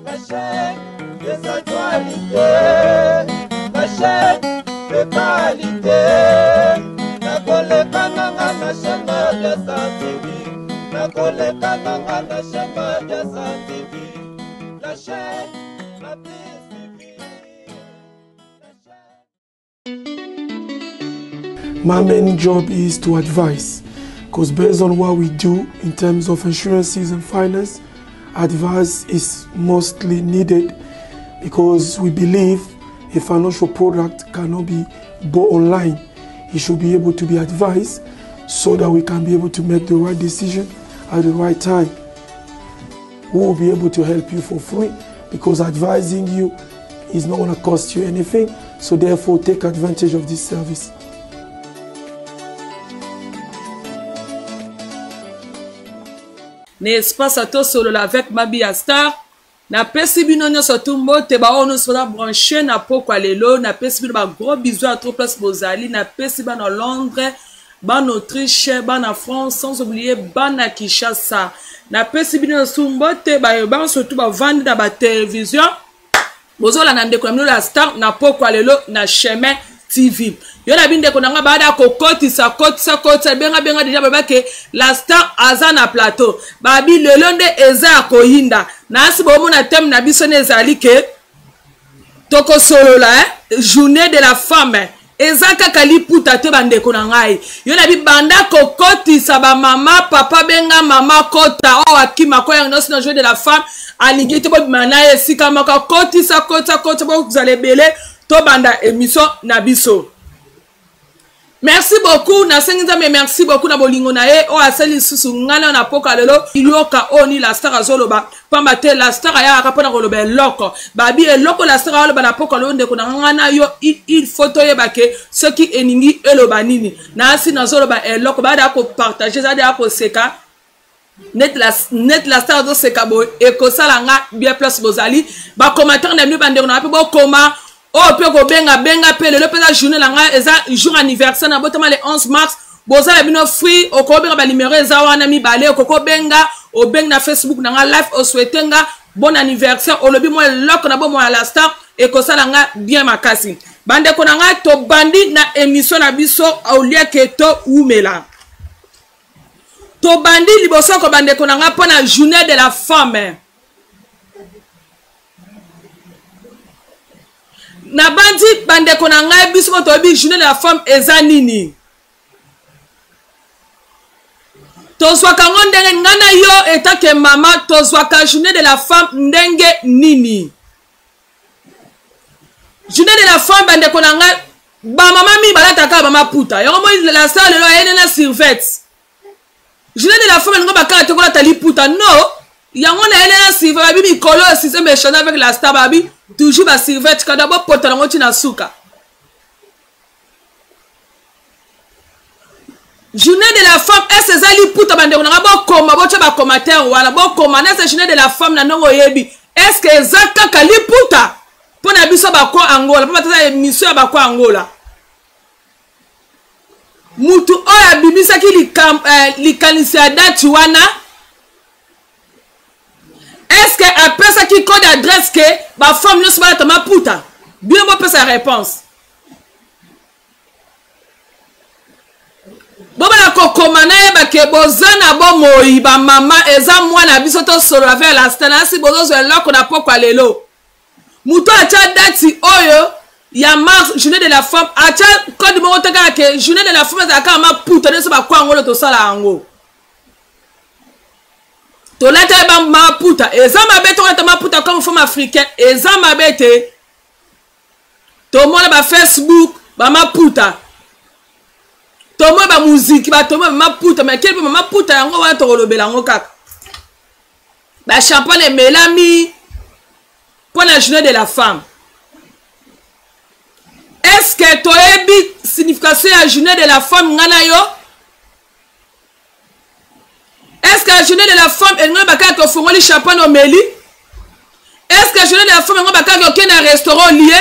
La chaîne des actualités. La chaîne de qualité. Nakoleka nanga na chaîne Madiasa TV. Nakoleka nanga na chaîne Madiasa TV. La chaîne la plus suivie. La chaîne. My main job is to advise, because based on what we do in terms of insurances and finance, advice is mostly needed because we believe a financial product cannot be bought online. It should be able to be advised so that we can be able to make the right decision at the right time. We will be able to help you for free because advising you is not going to cost you anything. So therefore, take advantage of this service. Na espace ya Tosolola avec Mabiya Star, napesi bino nyonso tu mbote, baoyo nyonso baza branche na pokwa lelo, napesi bino ba gros bisous ya trop place bozali, napesi bana Londres, bana Autriche, bana France, sans oublier bana Kinshasa. Napesi bino nyonso mbote, bayo banso tu bavandi na ba television, bozolanda ndeko na bino la star na pokwa lelo na Chemin TV. Yo na bindeko na nga baada kokotisa kotisa kotisa benga benga deja baba ke la star aza na plateau. Babi lelo nde eza ya koyinda. Na asi bomona thème na biso ne ezali ke tokosolola eh, journée de la femme. Eza kaka liputa te bandeko na ngai. Yo na bibanda kokotisa ba mama papa benga mama kota oyo akima ko yango na journée de la femme alingi te bobima na ye esika moko kotisa kotisa kotisa bozala ebele tobanda émission na biso. Merci beaucoup, nasengi Nzambe merci beaucoup na bolingo na ye oyo asali lisusu ngai na na poka lelo yoka oyo ni la star azoloba pamba te la star ayaka mpona koloba eloko babi eloko la star ayoloba na poka lelo ndeko na ngai na yo il faut toyeba ke soki eningi eloba nini nasi nazoloba eloko bada kopartage eza deya koseka net la, net la star azoseka boye ekosala nga bien place bozali bacommentaire na bino bandeko na nga mpe bokoma oyo mpe kobenga benga mpe lelo mpe eza journée na ngai eza jour anniversaire na botama le 11 mars bozala bino free okobenga banimero eza wana mibale okoki obenga obengi na facebook na nga live osouhaite nga bon anniversaire olobi mwa eloko na bomoi ya la star ekosala nga bien makasi bandeko na ngai tobandi na émission na biso olieke towumela tobandi liboso ko bandeko na ngai mpo na journée de la femme nabandi bandeko na ngai biso mo toyebi journée de la femme eza nini tozwaka yango ndenge ngai na yo etake mama tozwaka journée de la femme ndenge nini journée de la femme bandeko na ngai bamama mingi balataka bamaputa yango moi la star lelo ayene na survete journée de la femme elingo bakala te kolata liputa no yango na yene na survete babi mikolo ya système échange avec la star babi toujours ba survete kada bopota yango ti na suka journée de la femme ese eza liputa bandeko na ngai bokoma botya bacommentaire wana bokoma nese journée de la femme na ndenge oyebi estce eza kaka liputa mpo na biso bako angola mpo batata émission ya bako angola mutu oyo abimisaki likanisi ya dati wana est-ce que apesaki code adresse ke bafemme nyonso balata maputa bino bopesa réponse bobala kokoma nayeba ke boza na bomoi bamama eza mwana biso tosolola vers la stanasi bozozwa eloko na pokwa lelo moto atya dati oyo ya mars journée de la femme atya code moko te kaka ke journée de la femme ezala kaka maputa nyonso bakwa yango oyo tosala yango tolata ba maputa eza mabe tolata maputa comme femme africaine eza mabe te tomona ba facebook ba maputa tomona ba muziki batomona ba maputa mais keli mpe ba maputa yango wana tokolobela yango kaka ba champagne emelami mpo na journée de la femme est ce que toyebi signification ya journée de la femme ngai na yo est ce que la journée de la femme elingi bakaka ofongoli champagne omeli est ce que la journée de la femme yango bakaka oke na restaurant olie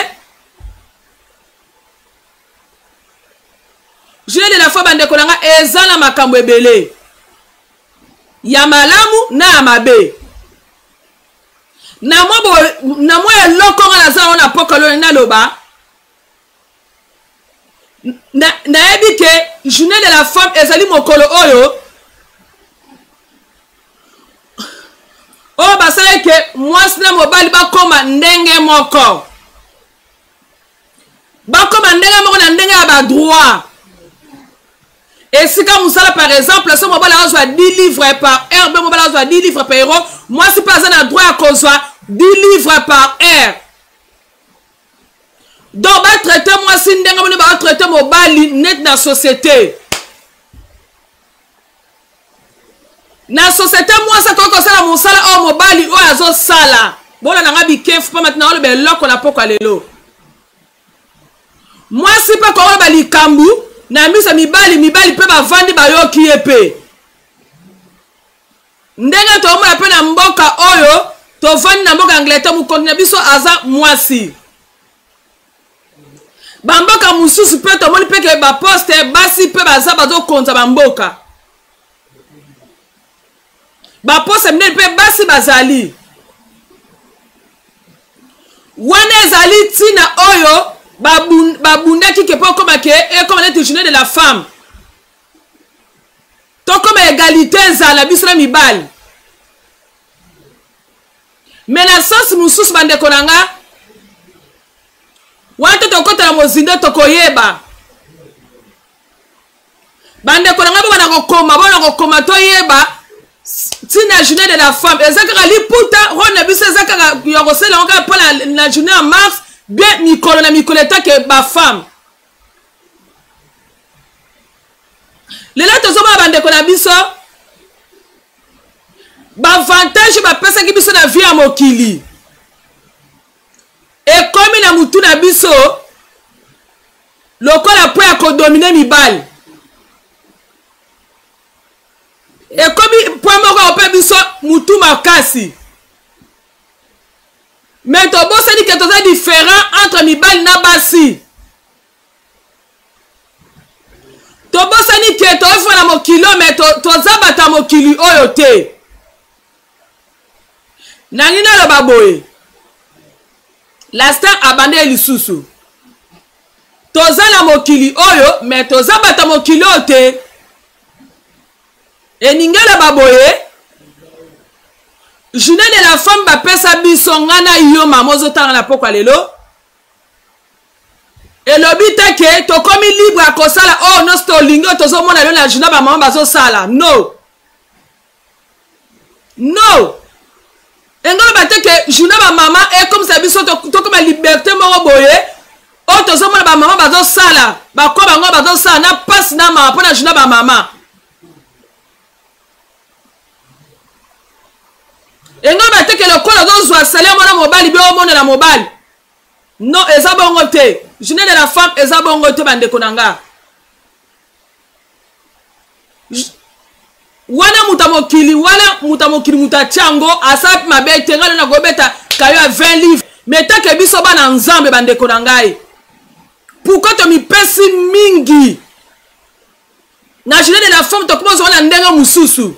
journée de la femme bandeko na nga eza na makambo ebele ya malamu na ya mabe. Na mwa bo, na mwa eloko nga naza yango na poko lelo naloba nayebi ke journée de la femme ezali mokolo oyo oyo basalaki ke mwasi na mobali bakoma ndenge moko bakoma ndenge moko na ndenge ya badroit esika mosala par exemple so mobali azwa 10 livres par heure mpe mobali azwa 10 livres par euro mwasi mpe aza na droit ya kozwa 10 livres par heure donc batraite mwasi ndenge moni batraite mobali neti na société na société mwasi akoki kosala mosala oyo mobali oyo azosala bolanda nga bikefu mpo matina oloba eloko na pokwa lelo mwasi mpe koloba likambo na miso ya mibali mibali mpe bavandi bayoki ye mpe ndenge toomona mpe na mboka oyo tovandi na mboka angleterre mokonzi na biso aza mwasi bamboka mosusu mpe tomoni mpe ke baposte basi mpe baza bazokonza bamboka baposte minene mpe basi bazali wana ezali ntina oyo babundaki ke mpo okoma ke ekoma neti journée de la femme tokoma egalite ezala biso na mibali me na sens mosusu bandeko na nga wana te tokota na mozindo tokoyeba bandeko na ngai bobanda kokoma bona kokoma toyeba ntina journée de la femme eza kaka liputa role na biso eza kaka ya kosala yango kaka mpo na journée ya mars bien mikolo na mikolo etake bafemme lelo tozomona bandeko na biso baavantage bapesaki biso na vie ya mokili ekomi na mutu na biso lokola mpo ya kodomine mibali ekomi mpo moko ope biso mutu makasi me tobosani ke toza différent entre mibali na basi tobosani ke tozofa na mokili oyo me toza bato ya mokili oyo te nangi naloba boye lastin abandeli lisusu toza na mokili oyo me toza bato ya mokili oyo te eningi eloba boye journée de la femme bapesa biso ngai na yo mama ozotanga na pokwa lelo elobi te ke tokomi libre ya kosala oyo oh, nyonso tolingi oyo tozomona lelo na journée bamama bazosala no no engoloba te ke journée bamama ekomisa biso tokoma liberté moko boye oyo tozomona bamama bazosala bako bango bazosala na mpasi na mama mpo na journée bamama engoloba te ke lokola ozozwa salaire mwana mobali be omonela mobali non eza bongo te journée de la femme eza bongo te bandeko na nga wana moto ya mokili wana moto ya mokili moto atya yango asala mpe mabe te ngai nde nakobeta kayo ya 20 livre mais take biso bana nzambe bandeko na ngai pourkui tomipesi mingi na journée de la femme tokoma ozonga na ndenge mosusu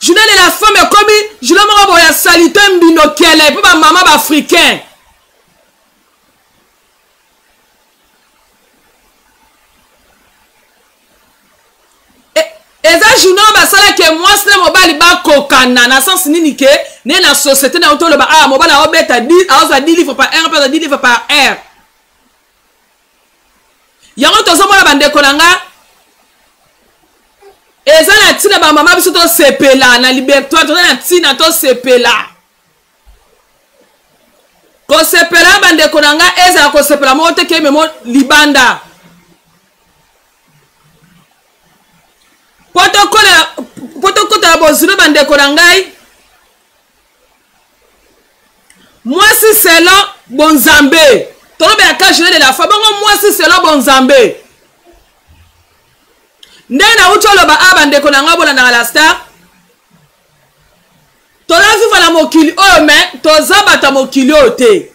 journée de la femme ekomi journée moko boye ya salite mbindo kele mpo bamama baafricain e, eza journée oyo basalaki mwasi na mobali bakokana na sens nini ke nde na société na yo toloba ah mobali aobeta aozwa 10 livre par heure mpe azwa 10 livre par heure yango tozomona bandeko na nga eza na ntina bamama biso tosepela na libertoire toza na ntina tosepela kosepela bandeko na nga ezala kosepela moko te ke memo libanda mpo tokota na bozilo bandeko na ngai mwasi selon bonzambe tolobela ka journée de la foi bongo mwasi selon bonzambe ndenge nauti oloba a bandeko na ngai bolandaka la star toza viva na mokili oyo me toza bato ya mokili oyo te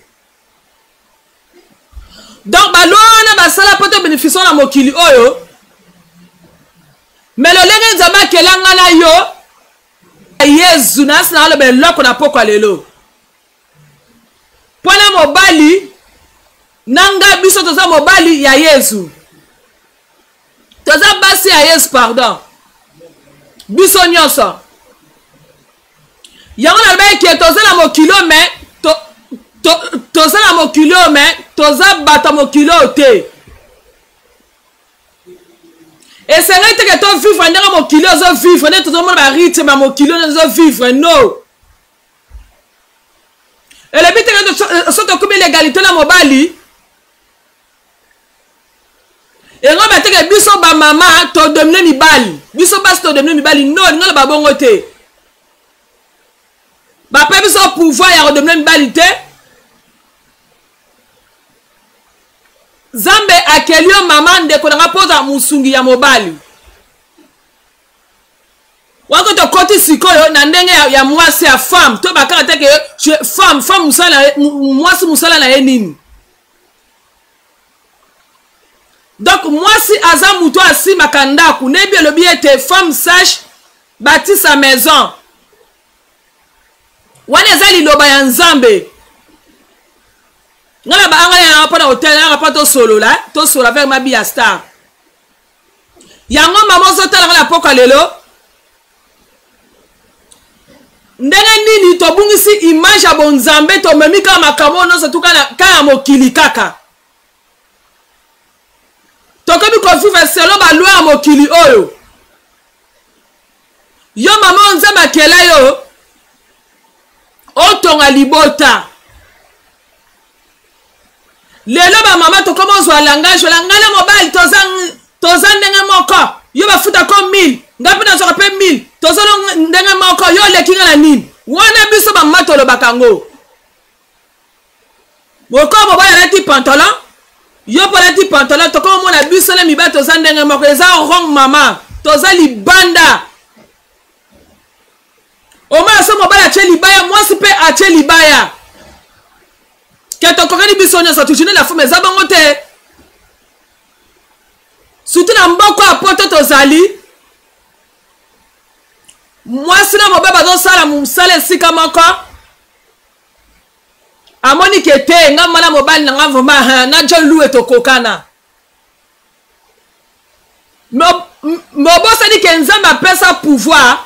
donc balwa wana basala mpo tobeneficie na mokili oyo me lolenge nzambe akela ngai na yo. Yezu nasi naloba eloko na pokwa lelo mpo na mobali na nga. Biso toza mobali ya Yezu, toza basi ya Yesu, pardon, biso nyonso. Yango nalobaki ke toza na mokili oyo, me toza na mokili oyo, me toza bato ya mokili oyo te. Esengeli te ke tovivre ndenge mokili ozovivre, nde tozomona barythme ya mokili oyo ezovivre. No, elobi te ke so tokomi l'égalité na mobali, yango bateke biso bamama todomine mibali, biso basi todomine mibali. No, linga loba bongo te. Bape biso pouvoir ya kodomine mibali te. Nzambe akeli yo mama, ndeko na nga, mpo ozala mosungi ya mobali. Wako tokoti sikoyo na ndenge ya mwasi, ya femme. To bakaka te ke femme mosala, mwasi mosala na ye nini? Donc mwasi aza moto asimaka ndako. Nebi elobi ete femme sage bâtit sa maison. Wana eza liloba ya Nzambe. Ngai na baanga yanga mpo na hotel yanga mpo tosolola, tosolola avec Mabiya Star. Yango mama ozotala nga na poka lelo, ndenge nini tobungisi image ya bonzambe, tomemi kaka makambo oyo nyonso tu kaka ya mokili, kaka tokomi kovivre selo baloi ya mokili oyo. Yo mama oyo Nzambe akela yo otonga libota, lelo bamama tokoma ozwa langage ola ngai na mobali toza ndenge moko. Yo bafuta ko 1000, ngai mpe nazwaka mpe 1000, toza ndenge moko, yo oleki ngai na nini? Wana biso bamama tolobaka yango. Moko mobali alati pantalon, yo mpo alati pantalon, tokomomona biso na mibali toza ndenge moko. Eza wrong mama, toza libanda. Omona so mobali atie libaya, mwasi mpe atie libaya, ke tokokani biso nyonso tujune la fume. Eza bongo te, surtout na mboka ya poto. Tozali mwasi na mobali bazosala mosala esika moko, amoni ke te, nga mwana mobali na nga vraiment na John Louwe tokokana. Me obosani ke Nzambe apesa pouvoir,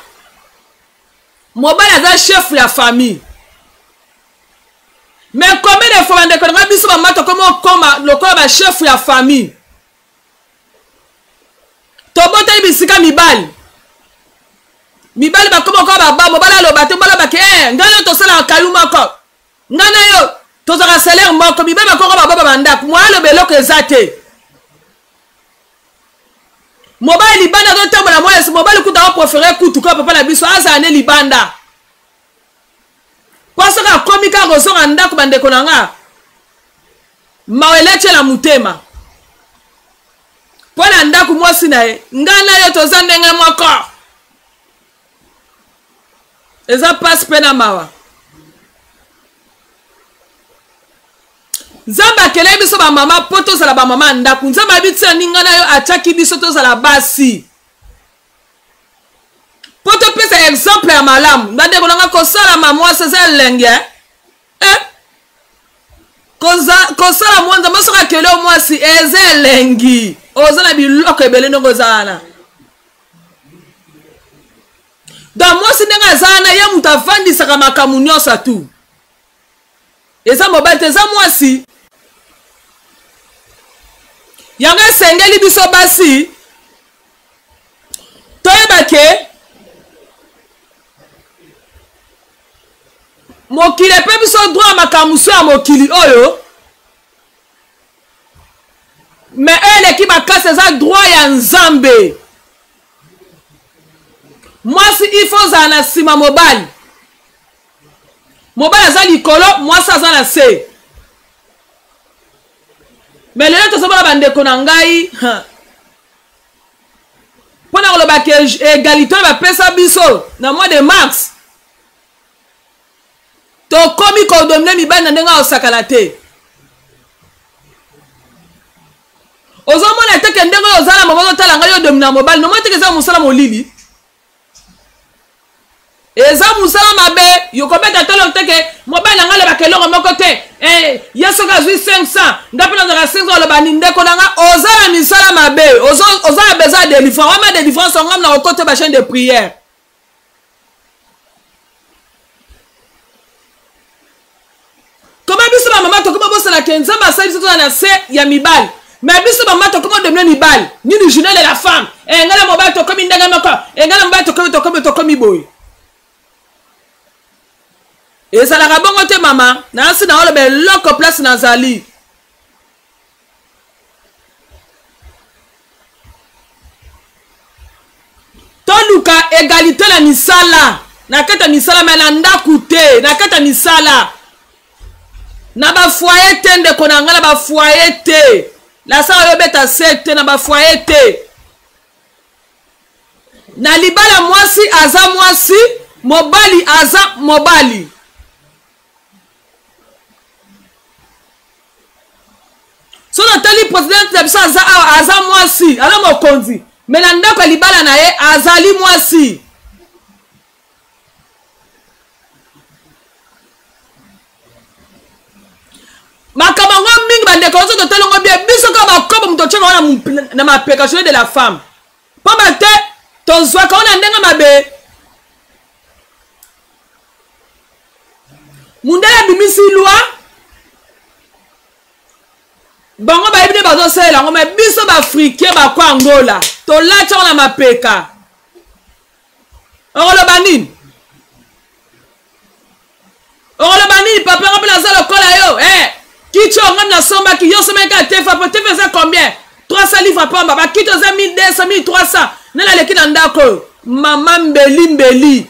mobali aza chef ya famille. Mais combien de fois, bandeko na nga, biso bamama tokoma okoma lokola bachef ya famille, toboteli bisika mibali, mibali bakoma koka baba, mobali aloba te, mobali abake eh, ngai yo tosalaka kayu moko, ngai na yo tozalaka salaire moko. Mibali bakoko bababa bandako, mwa aloba eloko eza te. Mobali libanda azotambola, mwa mobali kuta aprefere kutu kaka papa na biso azala nde libanda, mpo soki akomi kaka kozonga ndako, bandeko na nga, mawa eletiela motema mpo na ndako mwasi na ye. Ngai na yo toza ndenge moko, eza mpasi mpe na mawa. Nzambe akelaki biso bamama mpo tozala bamama ya ndako. Nzambe ayebi ntina ninga na yo atiaki biso tozala basi mpo topesa exemple ya malamu. Bandeko na nga, kosalama mwasi eza elenge eh? Kosala mwa Nzambe soki akeli yo mwasi eza elengi, oza na biloko ebele ndenge oza wana. Donc mwasi ndenge aza wana, ye moto avandisaka makambo nyonso atu. Eza mobali te, eza mwasi. Yango esengeli biso basi toyeba ke mokili epe biso droit ya makambo mosusu ya mokili oyo, me oyo eleki makasi eza droit ya Nzambe. Mwasi ifo ozala na nsima mobali, mobali aza likolo, mwasi aza na se. Me lelo tozomona, bandeko na ngai, mpo na koloba ke égalité oyo bapesa biso na mois de mars, tokomi kodomine mibali na ndenge akosakana te. Ozomona te ke ndenge oyo oza na mama ozotala ngai, yo domina mobali, nomoni teke eza mosala molili. Eza musala mabe yokobeta tolo te ke mobali na ngai alobaka eloko moko te eh, ye soki azwi 500 nga mpe nazalaka 500 oloba ni ndeko na nga oza na misala mabe oza na besoin ya délivrance wana délivrance yango na okota ba chaîne de prière. Koma biso ba mama tokoma bosana ke Nzambe asali biso toza na se ya mibali. Mais biso ba mama tokoma dominer mibali. Nini journée de la femme? Eh ngai na mobali tokomi ndenge moko. Eh ngai na mobali tokomi tokomi tokomi boye. Ezalaka bongo te mama. Nasi na oloba eloko place nazali. Toluka egalite na misala na kati ya misala me na ndako te na kati ya misala na bafoye te ndeko na ngai na bafoye te lasala oyo obeta se te na bafoye te na libala mwasi aza mwasi mobali aza mobali. Soki natali presidente na biso aza awa aza mwasi aza mokonzi me na ndako ya libala na ye azali mwasi. Makambo yango mingi bandeko nyonso totali yango bien biso kaka bakobo moto otyaka wana na mapeka journée de la femme mpamba te tozwaka wana ndenge mabe. Mundele abimisi loi bango bayebi nde bazosalela yango me biso baafricain bakwa angola tolati yango na mapeka. Okoloba nini? Okoloba nini papa yango mpe naza lokola yo eh, kiti oyo ngami nasombaki yo osombaki kaka tefa po tefa eza combien? 300 livre pamba bakiti eza 1200 1300 nde naleki na ndako oyo mama mbeli mbeli.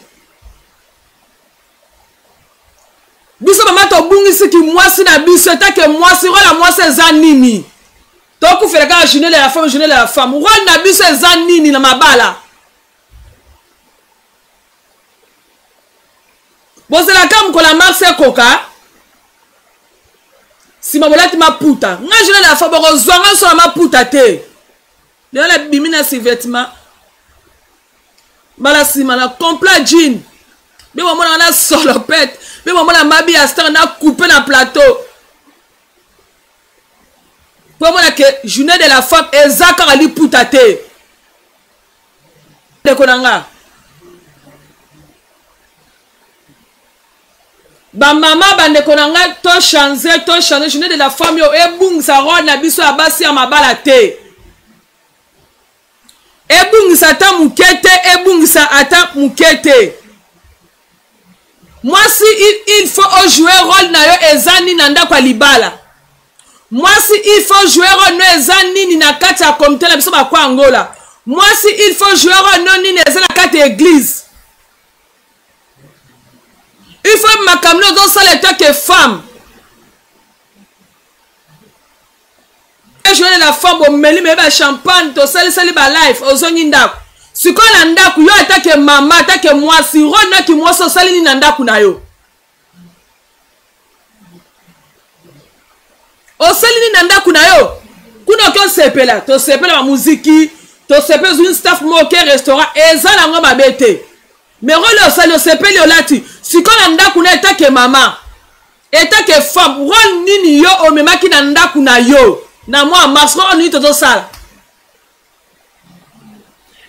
Biso mama tobungisi kimwasi na biso etake mwasi role ya mwasi eza nini? Tokufela kaka journée de la femme journée de la femme role na biso eza nini na mabala? Bozelaka mokolo ya mars ekoka nsima bolati maputa nga journée de la femme bokozwa nga nso na maputa te lelo nabimi na survêtement mbala nsima na complet jean mpe bamonaka na solopete mpe bamona mabi ya star na coupe na plateau mpo omona ke journée de la femme eza kaka liputa te ndeko na nga. Bamama bandeko na ngai tochange tochange journée de la femme oyo ebungisa role na biso ya basi ya mabala te ebungisa ata moke te ebungisa ata moke te. Mwasi il faut ojouer role na yo eza nini na ndako ya libala. Mwasi il faut jouer role no eza nini na kati ya comité na biso bakwa Angola. Mwasi il faut jouer role no nini eza na kati ya église. Il faut makambo nini ozosala etake femme. Journée la femme bomeli meli ba champagne tosalisali ba life ozongi ndako sikoyo na ndako yo atake mama atake mwasi role naki mwasi osali nini na ndako na yo osali nini na ndako na yo kuna oke osepela tosepela ba muziki tosepela ozwi staff moko oke restaurant eza nango mabe te mais role osali osepeli olati sikoyo na ndako na etake mama etake femme role nini yo omemaki na ndako na yo na mwa mars role nini tozosala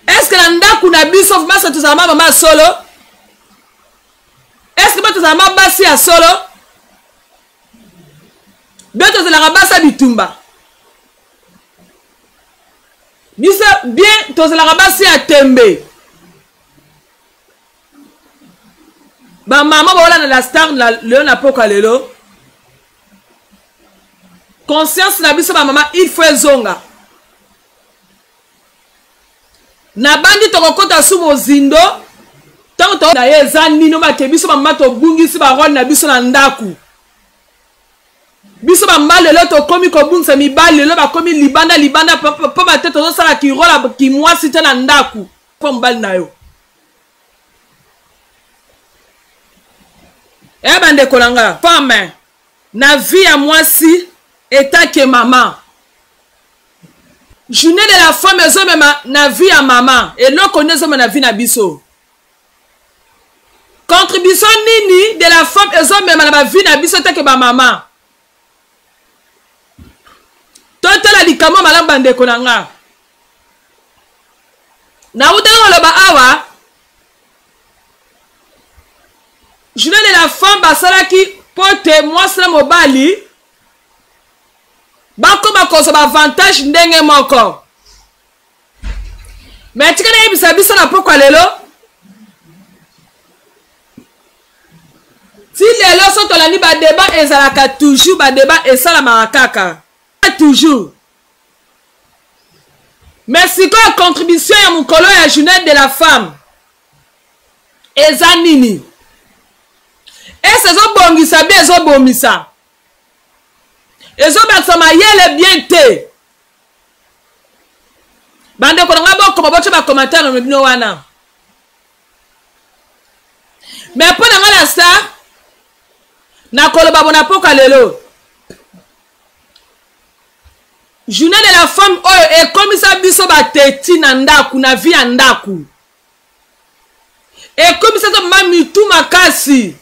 est-ce que na ndako na biso masa tozala ma mama ya solo est-ce que tozala ma basi ya solo bien tozalaka basi ya bitumba biso bien tozalaka basi ya tembe bamama baolanda la star na lelo na poka lelo conscience na biso bamama il faut ezonga na bandi tokokota su mozindo ntango to na ye eza nini omake biso bamama tobungisi barole na biso na ndako biso bamama lelo tokomi kobungisa mibali lelo bakomi libanda libanda mpo bate tozosala kirola kimwasi te na ndako mpo mobali na yo e bandeko na nga femme na vie ya mwasi etake mama journée de la femme ezomema na vie ya mama eloko nde ezomema na vie na biso. Contribution nini de la femme ezomema na bavie na biso teke bamama? Totala likambo malamu bandeko na nga. Nawutaki koloba awa journée de la femme basalaki mpo te mwasi na mobali bakoma kozwa baavantage ndenge moko. Me tika nayebisa biso na pokwa lelo, ti lelo so tolandi badeba ezalaka toujours, badeba esalamaka kaka toujours. Mais sikoyo contribution ya mokolo ya journée de la femme eza nini? Ese ezobongisa bien, ezobomisa, ezobakisa mayele bien te? Bandeko na ngai, bokoma, botya bacommentaire na bino wana. Mais mpo na ngai na star, nakoloba bona poka lelo journée de la femme oyo ekomisa biso bateti na ndako, na vie ya ndako, ekomisa biso mama mitu makasi.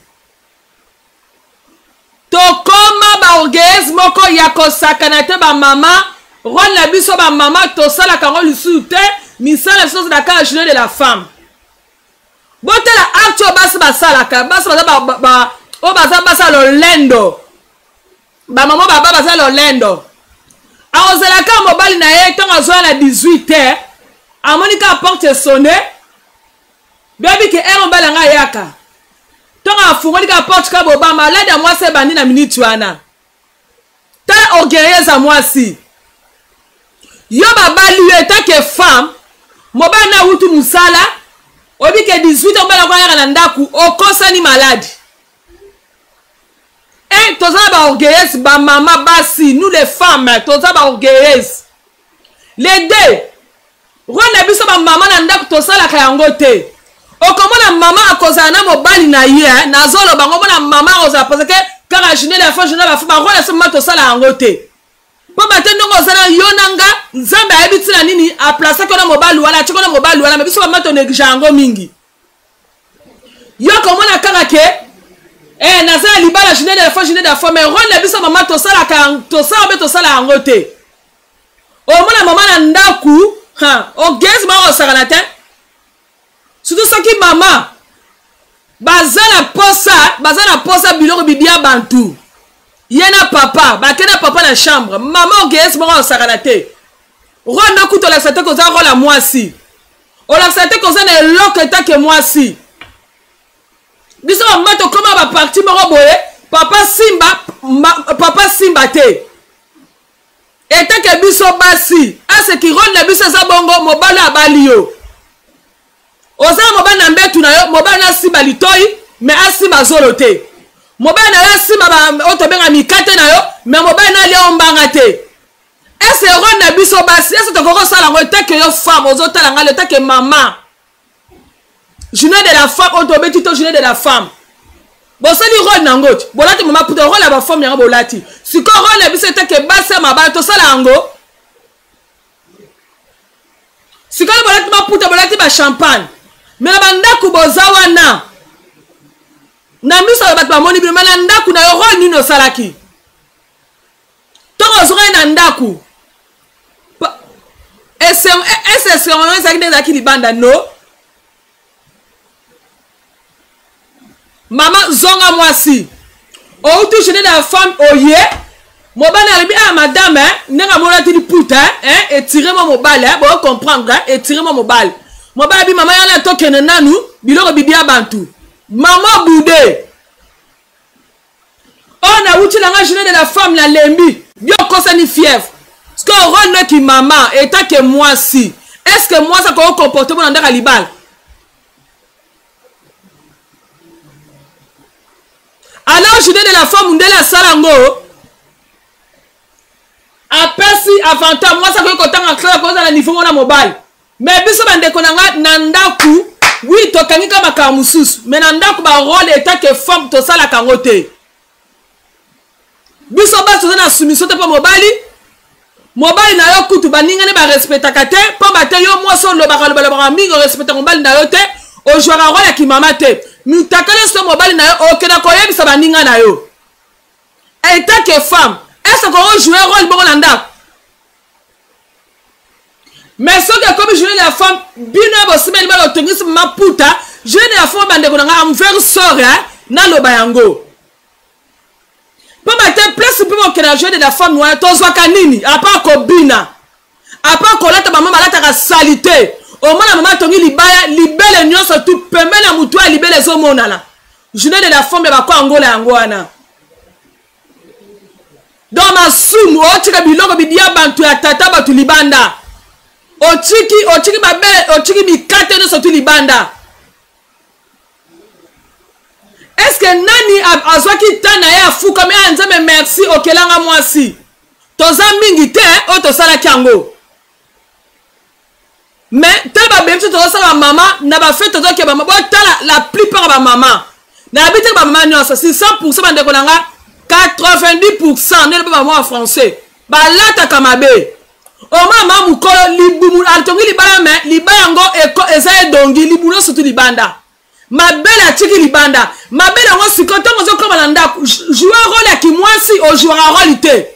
Tokoma baorgueilleuse moko ya kosakana te. Bamama, role na biso bamama tosalaka yango lisusu te. Misala biso tozalaka kaka journée de la femme. Botala acte oyo basi basalaka. Basi baza oyo baza basi ya lolendo, bamama baba baza lolendo. Akozala kaka mobali na ye ntango azwa na 18 heures, amoni kaka porte esone, bebi ke ere mobali yanga ayaka. Ntango afungoli kaka porte ka boba, maladi ya mwasi ebandi na miniti wana. Tala orgueilleuse ya mwasi. Yo babali yo etake femme, mobali na awuti mosala, oyebi ke 18 mobali yango ayaka na ndako, okosani maladi. E toza na baorgueilleuse bamama basi, nous les femmes toza baorgueilleuse. Les deux role na biso bamama na ndako tosalaka yango te. Okomona mama akozala na mobali na ye, nazoloba ngo mona mama akozala parce que kaka journée la fin, journée la fin, barole na biso mama tosala yango te. Mpo bate ndongo oza na yo na nga, Nzambe ayebi ntina nini aplasaki yo na mobali wana, atiaki yo na mobali wana. Me biso bamama tonéglige yango mingi. Yo komona kaka ke eh, naza na libala, journée de la fin, journée de la fin, mais role na biso mama tosalaka, tosala mpe tosala yango te. Omona mama na ndaku orgueilleuse moko osakana te, surtout soki mama baza na posa, baza na posa biloko bibia bantu, ye na papa bake na papa na chambre, mama orgueilleuse moko osakana te. Role na kutu olakisa te koza role ya mwasi, olakisa te koza na eloko etake mwasi. Biso bamama tokóma baparti moko boye, papa simba ma, papa simba te. Etake biso basi aseki role na biso eza bongo. Mobali abali yo, oza na mobali na mbetu na yo, mobali na asimba litoi me asimba zolo te, mobali na yo asimba oyo tobenga mikate na yo, me mobali na alia ombanga te. Ese role na biso basi ese tokoki kosala yango? Etake yo femme ozotala ngai, etake mama, journée de la femme oyo tobeti to journée de la femme, bosali role nango ti bolati mama puta, role ya bafemme yango bolati. Sikoyo role na biso etake basi ya mabala tosala yango. Sikoyo bolati maputa, bolati bachampagne, me na bandako boza wana na miso ya bato bamoni bino, me na ndako na yo role nini osalaki? Ntongo ozongaki na ndako, ese esengo ezalaki nde ezalaki libanda? No mama, zonga mwasi. Outi journée de la femme, oye mobali alobi: "Ah madame, ndenge amonaki liputa etire mwa mobali, bo comprendre, etire mwa mobali." Mobali abi: "Mama, yana tokende nanu biloko bibia bantu." Mama bude oyo nawuti nanga journée de la femme, nalembi, bio okosani fièvre. Parce que role noki mama etake mwasi, est ce que mwasi akoki comporte mona ndaka libala? Alors journée de la femme, ndele asala yango, apesi avantage, mwasi akoki kotanga classe, akozala na niveau mona mobali. Me biso bandeko na nga na ndako, wi tokangi ka makambo mosusu, me na ndako barole etake femme tosalaka yango te. Biso basi toza na soumission te mpo mobali, mobali na yo kutu baningani barespectaka te, pamba te yo mwasi olobaka, lobalobaka mingi, orespectaka mobali na yo te, ozwaka role ya kimama te. Mitakala nyonso mobali na yo okenda koyebisa baninga na yo. Etant que femme, est-ce que oko jouer rôle bongo na ndako? Mais soki ekomi journée de la femme, bino ya bosimeli bala otongisi maputa, journée de la femme bandeko na nga, I'm very sorry, hein, naloba yango. Pamba te place mpe bokende na journée de la femme wana tozwaka nini apart kobina, apart kolata bamama balataka salite. Omona mama atongi libaya, libele nyonso tu pembeni ya motu ya libele ezomonana. Journée de la femme ya bako Angola yango wana. Donc masumu otika biloko bidia bantu ya tata batu libanda. Otiki, otiki mabele, otiki mikate nyonso tu libanda. Est-ce que nani azwaki temps na ye afukami, ah Nzambe merci okelanga mwasi. Toza mingi te oyo tosalaki yango. Mais tala ba bebisi tozosala ba mama na ba fete tozoke ba mama, botala la plupart ya ba mama. Nayebi te ba mama nyonso si 100% bandeko na nga 90% nde ba mama ya français balataka mabe. Oma mama mokolo libumu atongi libaya mais libaya yango eza edongi libumu nyonso tu libanda. Mabele atiki libanda. Mabele yango sikoyo ntango ozokoma na ndako, jouer rôle ya kimwasi, ojouaka rôle te.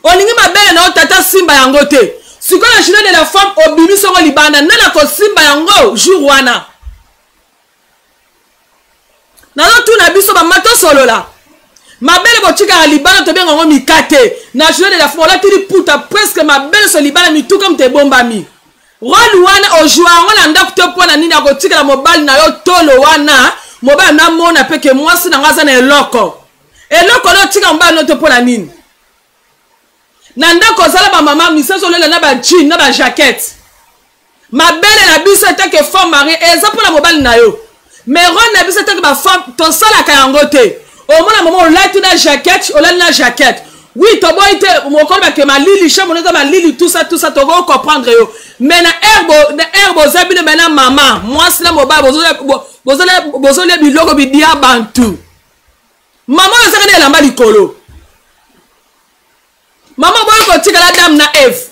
Olingi mabele na yo tata simba yango te. Sikoyo na journée de la femme obimisi yango libanda, nani akosimba yango jour wana? Nazotuna biso bamama tosolola. Mabele botikaka libanda tobenga yango mikate. Na journée de la femme olati liputa presque mabele so libanda mituka moto ebombami. Rôle wana ojoua yango na ndako te mpo na nini akotikela mobali na yo tolo wana, mobali na mona pe ke mwasi na nga aza na eloko. Eloko na otika mobali no te mpo na nini? Na ndako ozala ba mama misaso olela na ba jean na ba jaquette. Mabele na biso en tant que femme mariée eza mpo na mobali na yo. Mais rôle na biso en tant que ba femme tosalaka yango te. Omona mama olati na jaquette, olali na jaquette. Oui, toboyi te mokolo bake malili, chambre eza malili, tout ça, tout ça, toko comprendre yo. Mais na herbe, na herbe oza bino mais na mama, mwasi na mobali bozolia biloko bidia bantu. Mama oyo azaka na elamba likolo. Mama boyi kotikala dame na Eve.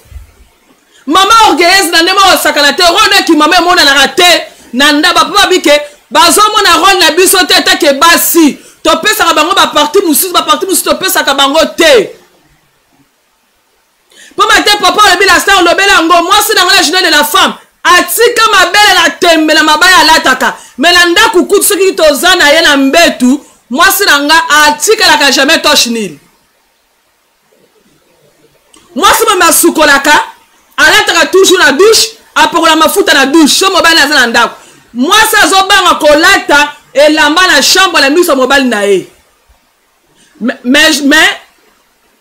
Mama orgueilleuse na ndenge osakana te, rôle na ki mama emonanaka te na ndaba po babike bazomona rôle na biso te take basi. Topesaka bango ba parti mosusu, ba parti mosusu topesaka bango te. Po mate papa olobi la star olobela yango mwasi na nga na journée de la femme atika mabele na tembe na mabaya alataka mais na ndako kutu soki toza na ye na mbetu mwasi na nga atikalaka jamais torche nil. Mwasi mama asukolaka alataka toujours na douche, apokola mafuta na douche so mobali aza na ndako. Mwasi azobanga kolata elamba na chambre na miso ya mobali na ye. Mais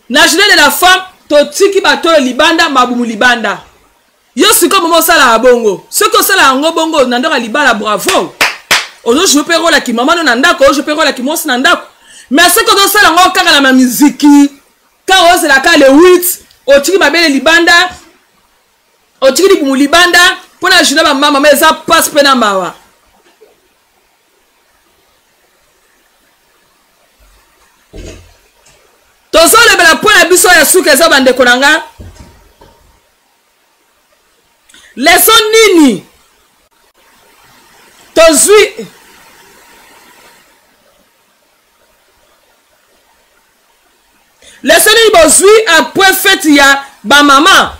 na journée de la femme totiki bato oyo libanda, mabumu libanda. Yo sikoyo mama osalaka bongo, soki osalaka yango bongo na ndako ya libala, bravo, ozojoue mpe role ya kimama no na ndako, ozojoue mpe role ya kimwasi na ndako. Mais soki ozosala yango kaka na mamiziki, kaka ozela kaka le 8, otiki mabele libanda, otiki libumu libanda mpo na journée ba mama, eza passe mpe na mawa. Tozolobela mpo na biso ya suka eza bandeko na nga. Leçon nini tozwi? Leçon nini bozwi après fête ya ba mama?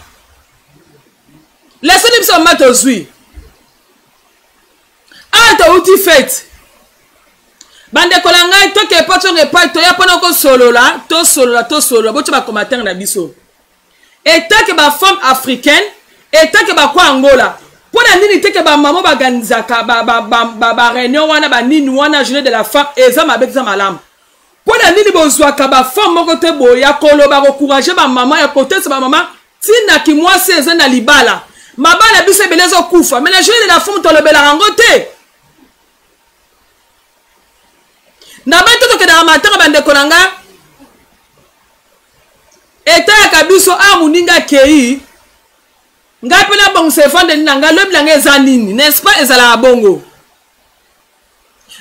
Leçon nini biso mama tozwi? Awa touti fête. Bandeko na ngai, toke epai, toke epai, toya mpona kosolola, tosolola, tosolola, botya ba commentaire na biso. Etant que ba femme africaine, etant que ba kwa Angola, mpona nini te ke ba mama baorganisaka ba réunion wana, ba nini wana, journée de la femme, eza mabe, eza malamu. Mpona nini bozwaka ba femme moko te boye ya koloba, kocourager ba mama, ya kotesa ba mama ntina kimwasi eza na libala. Mabala biso ebele ezokufa, mais na journée de la femme tolobelaka yango te. Na bato tokendaka matanga bandeko na nga, etayaka biso a moninga akei, ngai mpe nabongisa efandeli na ngai, lobi na ngai eza nini, n'est-ce pas? Ezalaka bongo.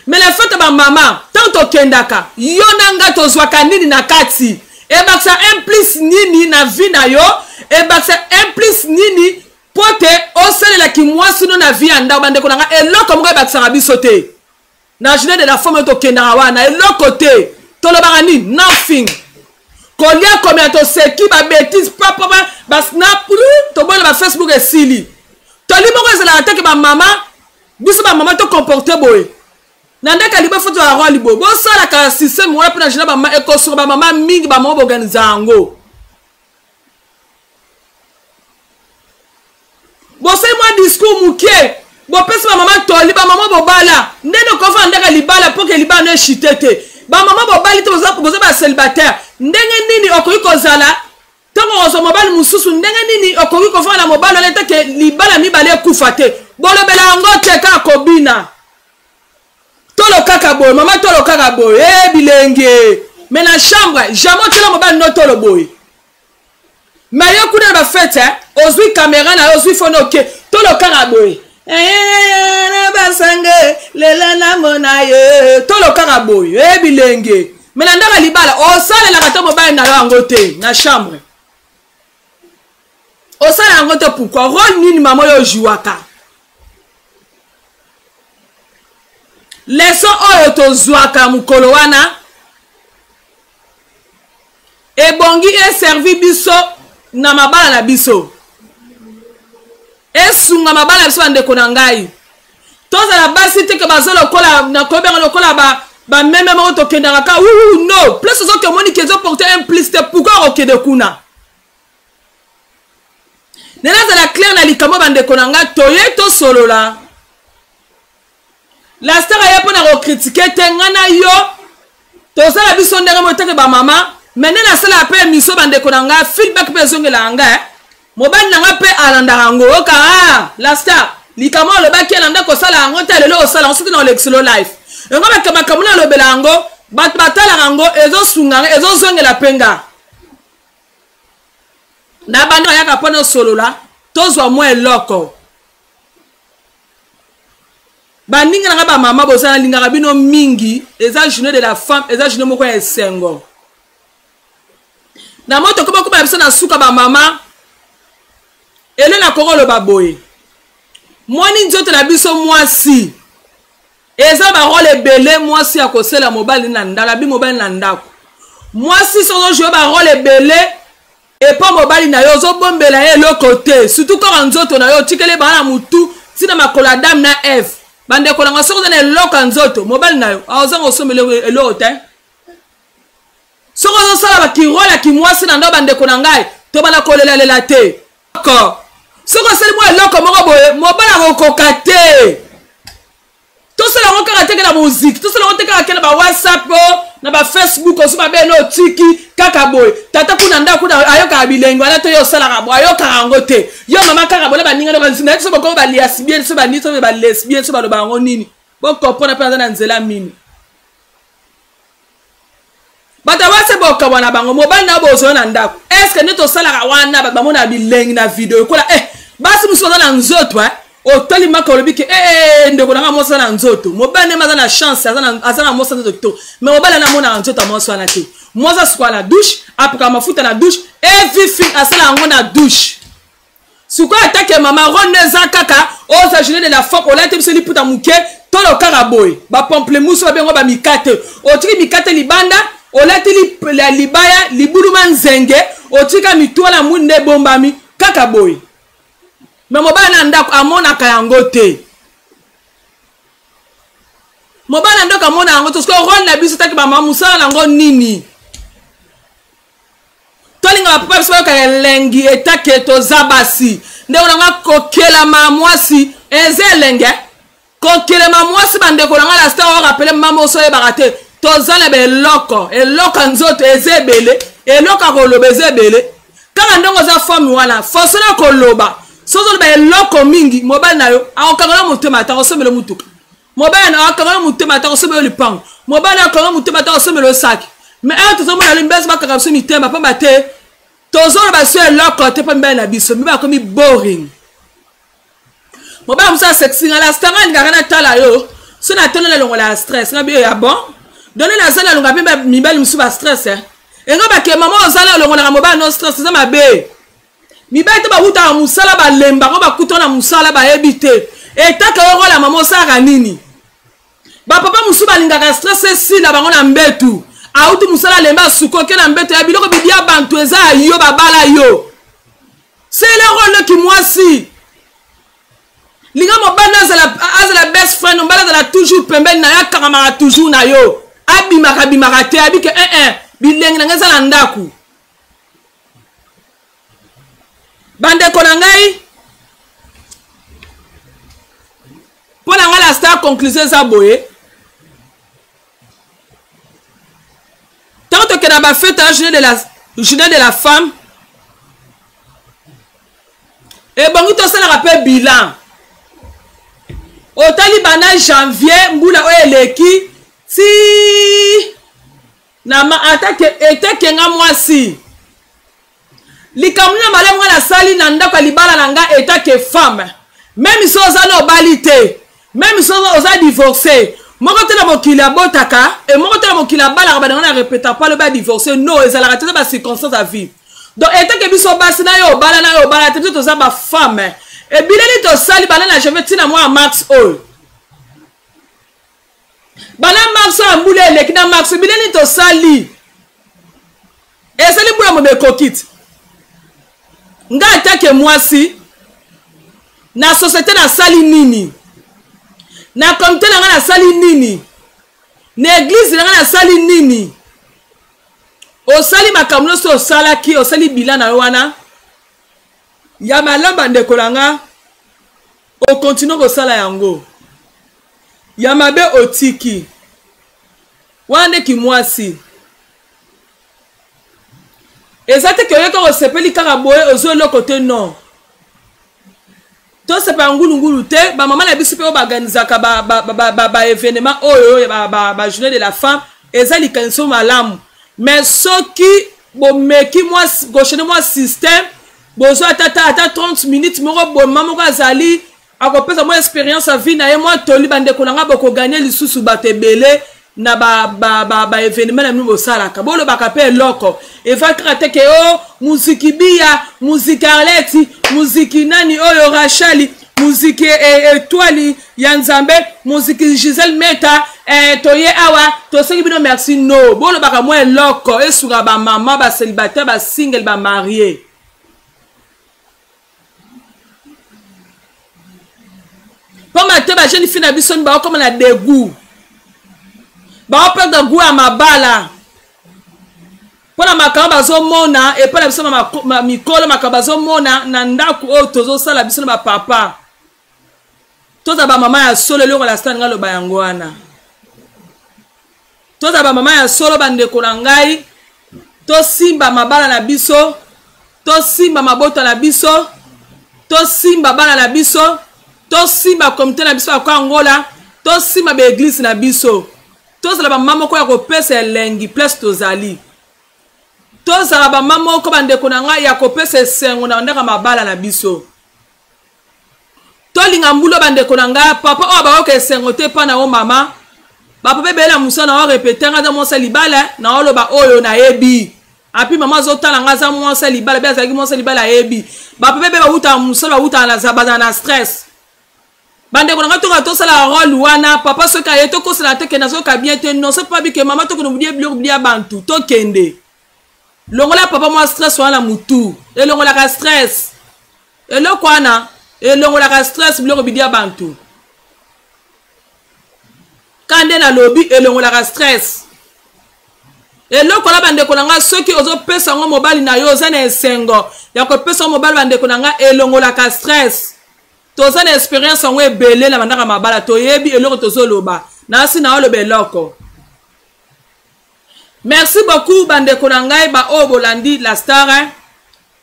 Mais la fête ba mama, tant tokendaka, yo na nga tozwaka nini na kati? Ebakisa un plus nini na vie na yo? Ebakisa un plus nini po te osalela kimwasi no na vie ya ndako? Bandeko na nga, eloko moko ebakisaka biso te. Na journée de la femme oyo tokendaka wana eloko te. Tolobaka nini? Nothing. Kolia komela toseki ba bêtises papa ba, ba snap toboyi na ba Facebook esili. Toli moko ezalaka te ke ba mama biso ba mama to comporter boye. Na ndako ya libo foto ya role boye. Bosalaka système wana mpe na journée ba mama ekosunga ba mama mingi ba mama boorganiza yango. Bosali mwa discours moke bopesi bamama toli bamama bobala ndenge okofanda ndaka libala mpo ke libala no echite te bamama bobali te boza bacélibataire ndenge nini okoki kozala ntango okozwa mobali mosusu ndenge nini okoki kofanda na mobali wana etake libala mibale ekufa te bolobela yango te kaka kobina tolo kaka boye mama tolo kaka boye e bilenge me na chambre jamais otyela mobali no tolo boye me yo kuna na bafete eh, ozwi kamera na yo ozwi fone oke tolo kaka boye eh, na basange lela namona ye tolo kaka boye e bilenge me na ndaka libala osalelaka to mobali na yo yango te na chambre osala yango te pourkui role nini mama oyo ojouaka leson oyo tozwaka mokolo wana ebongi eservi biso na mabala na biso esunga mabala na biso bandeko na ngai tozala basi te ke baza lokola nakobenga lokola ba bameme moko tokendaka ka uu no place ozoke omoni ke ezoporte un plus te pourkui okokende kuna nde nazala claire na likambo bandeko na ngai toye tosolola la star aya mpo na kokritike te ngai na yo tozala biso ndenge moko teke bamama me nde nasalaka mpe emission bandeko na ngai feedback mpe ezongelaka ngai eh. mobali na ngai mpe alandaka yango oyoka ah, la star likambo alobaki alanda kosala yango te lelo osala yango soki na olekiselo life yango makambo nalobela yango bato batalaka yango ezosunga ngai ezozongela mpe nga na banda ayaka mpo na osolola tozwa mwa eloko baninga na ngai bamama boza nalingaka bino mingi eza journée de la femme eza journée moko ya esengo na moto okoma okoma biso na suka bamama elo nakoki oloba boye moni nzoto na biso mwasi eza barole ebele mwasi ya kosela mobali na ndako abi mobali na ndako mwasi soki ozojoue barole ebele epa mobali na yo ozobombela ye eloko te surtout kaka nzoto na yo otikeli baa na motu ntina makolo ya dame na eve bandeko na nga soki oza na eloko ya nzoto mobali na yo ozanga osombela eloko te soki ozosala bakirole ya kimwasi na ndako bandeko na ngai tobanda kolelalela te ko soki osali mwa eloko moko boye mobali akokoka te tosala yango kaka teke na moziki tosala yango te kaka ke na bawhatsapp o na bafacebook oso mabe no otiki kaka boye tata kuna ndako kuna ayokaka bilengi wana te yo osalaka boye ayokaka yango te yo mama kaka boye na baninga na banzima so bokoma baliasbien so banini so balesbien so baloba yango nini bokomprendre mpe aza na nzela mini bato ya basi bokabwa na bango mobali na bozolo na ndako estce nde tosalaka wana bato bamona bilengi na video ekola eh, basi mosusu baza na nzoto eh? otali maka olobi ke eh, eh, ndeko na nga mwasi aza na nzoto mobali ndeme aza na chance aza na mwasi nzoto kitoko me mobali ana amonaka nzoto ya mwasi wana te mwasi asukola na douche apaka mafuta na douche everything asala yango na douche sikoyo atake mama role eza kaka oza journée de la femme olati biso liputa moke tolo kaka boye bapamplemousse babengo bamikate otiki mikate libanda olati libaya libuluma nzenge otika mitwala mwinda ebombami kaka boye me mobali na ndako amonaka yango te mobali na ndako amona yango te sikoyo role na biso taki bamama mosala na yango nini tolinga bapapa biso bayokaka elengi etake toza basi ndeko na nga kokelama mwasi eza elenge kokelema mwasi bandeko na nga la star orapele mama oso oyebaka te toza na baeloko eloko ya nzoto eza ebele eloko ya koloba eza ebele kaka ndenge oza femme wana façon ya koloba soki ozoloba eloko mingi mobali na yo akokangola motema ata akosomela motuka mobali na akanga motema ata kosomela lipango mobali akanga motema ata kosomela osaki mais awa tozomona limbesi bakanga biso mitema pamba te tozoloba so eloko te mpo mibali na biso mibali akomi boring mobali mosusu asexi nga lasta nga alingaka natala yo so natala nalongola ya stress nga biyo ya bon done naza nalonga mpe mibali mosusu ba stress eh. enga bake mama oza na olongolaka mobali no stress eza mabe mibali te bawutaka mosala balembaka bakuta na mosala bayebi te etaka yo rola mama osalaka nini Bapapa mosusu balingaka stress esila bango na mbetu. Auti mosala alemba asukoke na mbetu ya biloko bidia bantu eza ya yo babala yo. C'est le rôle ki mwasi. Linga mobali azala azala best friend, mobali azala toujours pembeni na yo, akangamaka toujours na yo. Abimaka bimaka te, abike eh eh bilengi na ngai eza na ndako. Bandeko na ngai, mpo na ngai la star conclusion eza boye. Ntango tokenda ba fete ya journée de la femme, ebongi tosalaka mpe bilan. Otali banda janvier mbula oyo eleki ti na ma atake eteke nga mwasi likambo na malamu nga nasali na ndako ya libala na nga etake femme, meme so oza na obali te, meme so oza divorcé, moko te na mokili abotaka e moko te na mokili abalaka banango na repeta pa lobi adivorce no, ezalaka te, eza ba circonstance ya vie. Donc etake biso basi na yo obala na yo obala te, biso toza ba femme ebileli tosali bana na janvier ntina mwa mars oyo bana mars oyo mbula eleki na mars bileli tosali ezali mbula mobe ekoki te. Nga atake mwasi na société nasali nini, na comité na nga nasali nini, na église na nga nasali nini. Osali makambo nyonso osalaki, osali bilan na yo wana ya malamu, bandeko na nga, okontinue kosala yango. Ya mabe otiki wana nde kimwasi. Eza te ke oyoka osepeli kaka boye ozwi eloko te, non. Tosepela ngulungulu te. Bamama na biso mpe oyo baorganisaka baévénement oyo ba journée de la femme, eza likanisi malamu, mais soki bomeki mwa kochanger mwa système, bozwa ata 30 minutes moko boye, mama moko azali akopesa mwa expérience ya vie na ye, mwa toli, bandeko na nga, bokoganye lisusu bato ebele na baévénement na bino bosalaka. Bolobaka mpe eloko eva kaka te ke o muziki biya, muziki arleti, muziki nani oyo rachali, muziki etoile ya nzambe, muziki Gisele Meta, toye awa tosengi bino merci. No, bolobaka mwa eloko esunga bamama bacélibataire, basingle, bamarie. Pamba te bajeune fille na biso baokoma na dégoût, baoperdre goût ya mabala mpona makambo bazomona epai na biso mikolo, makambo bazomona na ndako oyo tozosala biso na bapapa. Toza bamama ya solo. Eloko na star ngai aloba yango wana, toza bamama ya solo. Bandeko na ngai, tosimba mabala na biso, tosimba mabota na biso, tosimba bana na biso, tosimba komite na biso ya Angola, tosimba baeglise na biso. Tozala bamama moko ya kopesa elengi place tozali. Tozala bamama moko, bandeko na ngai, ya kopesa esengo na ndako ya mabala na biso. Tolinga mbula, bandeko na ngai. Papa oyo bayoka esengo te mpa na yo mama. Bapapa ebele na mosala na orepete nga aza mwasi ya libala, na oloba oyo nayebi api mama azotala nga aza mwasi ya libala, be azalaki mwasi ya libala ayebi. Bapapa ebele bawutaka mosala, bawutaka bazala na stress. Bandeko na ngai, toka tosala role wana. Papa soki aye, tokosala te ke nazoyoka bien te, non. Soki papa bike mama, tokende budie biloko bilia bantu, tokende longola papa mwa stress wana na mutu. Elongolaka stress eloko wana, elongolaka stress biloko bidia bantu. Ka nde nalobi elongolaka stress eloko wana, bandeko na ngai. Soki ozopesa yango mobali na yo, oza na esengo ya kopesa yango mobali, bandeko na ngai, elongolaka stress. Toza na experience yango ebele na bandaka mabala, toyebi eloko tozoloba. Nasi na oloba eloko. Merci beaucoup, bandeko na ngai baoyo bolandi la star, hein?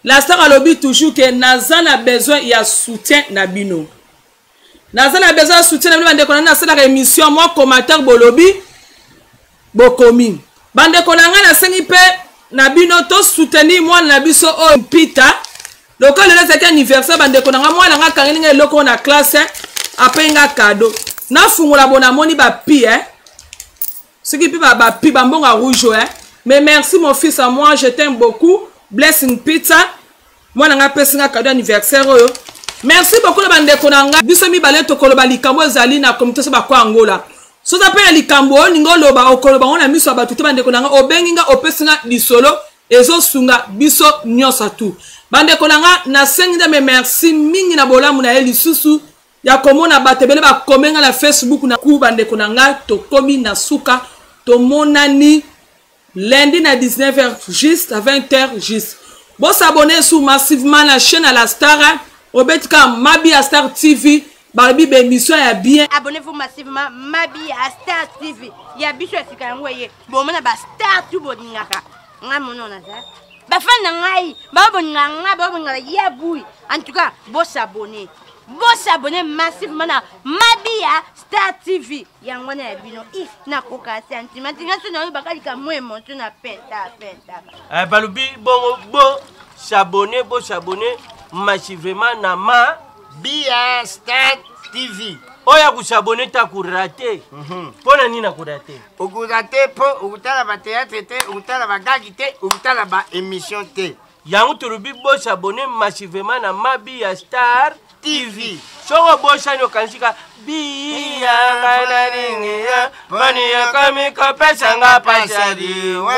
La star alobi toujours ke naza na besoin ya soutien na bino, naza na besoin ya soutien na bino, bandeko na ngai. Nasalaka émission, mwa commentaire bolobi bokomi. Bandeko na ngai, nasengi mpe na bino tosoutenir mwana na biso oyo Mpita. Lokola lelo ezalaki anniversaire, bandeko na ngai, mwana ngai akangeli ngai eloko oyo na classe, apei nga cadeau. Nafungola bo namoni bapi, eh? Soki mpe bapi bambongo ya rouge, eh? Mais merci mon fils à moi, je t'aime beaucoup, Blessing Pizza. Mwana ngai apesi nga cadeau anniversaire oyo. Merci beaucoup na bandeko na ngai. Biso mibale tokoloba likambo ezali na comité so bakwa Angola. Soza mpe na likambo oyo olingi oloba, okoloba yango na miso ya bato te. Bandeko na nga, obengi nga, opesi nga lisolo, ezosunga biso nyonso tu. Bandeko na nga, nasengi Nzambe merci mingi na bolamu na ye lisusu ya komona bato ebele bakome nga na Facebook na ku. Bandeko na nga, tokomi na suka, tomonani lundi na 19h juste à 20h juste. Bosabone su massivement na chaîne ya la star, obeti kaka Mabi ya Star TV, balobi baémission ya bien. Abonnez-vous massivement Mabi ya Star TV ya biso ya sika, yango eye bomona bastar tu bolingaka. Ngai mono naza bafani na ngai, bao bolingaka ngai, bao bolingaka ya bui. En tout cas, bosabone, bosabone massivement na Mabi ya Star TV, yango wana ya bino. I nakoka sentiment nga so nayoyebaka likambo emotion na penta penta. Eh, balobi bongo bo s'abonner, bo s'abonner massivement na ma Bia Star TV. Oyo akosabone te akorate. Mpo na nini akorate? Okorate mpo okotala bateatre te, okotala bagagi te, okotala baémission te. Yango tolobi bosabone massivement na Mabi ya Star TV. Soki obosani, okanisi ka biya ngai nalingi ya poni ekomi kopesanga pasaliwa.